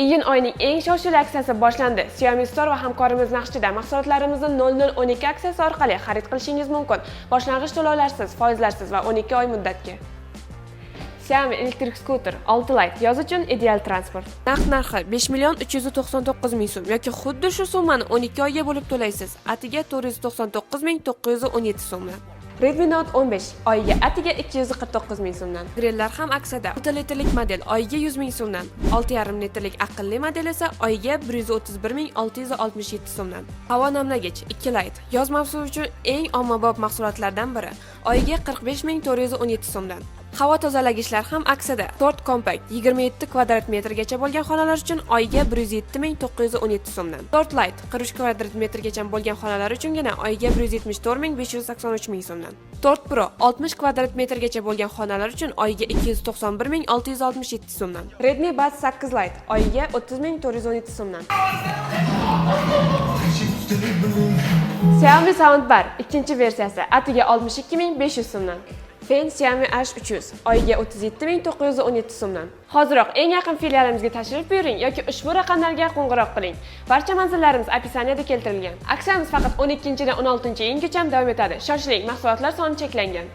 Iyun oyining eng shov-shuvli aksiyasi boshlandi. Xiaomi Store va hamkorimiz Naqshchida mahsulotlarimizni 0012 aksiyasi orqali xarid qilishingiz mumkin. Boshlang'ich to'lovlarsiz, foizlarsiz va 12 oy muddatga. Xiaomi elektrik skuter 6 Lite yoz uchun ideal transport. Naqd narxi 5 million 399 ming so'm yoki xuddi shu summani 12 oyga bo'lib to'laysiz. Atiga 499 ming 917 so'mdan. Redmi Note 15 oyiga atiga 249 ming so'mdan. Grellar ham aksiyada. 6 litrlik model oyiga 100 ming so'mdan. 6,5 litrlik aqlli model esa oyiga 131 ming 667 so'mdan. Havo namlagich 2 Lite yoz mavsumi uchun eng ommabop mahsulotlardan biri. Oyiga 45 ming 417 so'mdan. Havo tozalagichlar ham aksiyada. 4 Compact 27 kvadrat metrgacha bo'lgan xonalar uchun oyiga 107 ming 917 so'mdan. 4 Lite 43 kvadrat metrgacha bo'lgan xonalar uchungina oyiga 174 ming 583 ming so'mdan. 4 Pro 60 kvadrat metrgacha bo'lgan xonalar uchun oyiga 291 ming 667 so'mdan. Redmi Buds 8 Lite oyiga 30 ming 417 so'mdan. Xiaomi Soundbar ikkinchi versiyasi atiga 62 ming 500 so'mdan. Fen Xiaomi H300 oyiga 37 ming 917 so'mdan. Hoziroq eng yaqin filialimizga tashrif buyuring yoki ushbu raqamlarga qo'ng'iroq qiling. Barcha manzillarimiz описание da keltirilgan. Aksiyamiz faqat 12 dan 16 iyungacha davom etadi. Shoshiling, mahsulotlar soni cheklangan.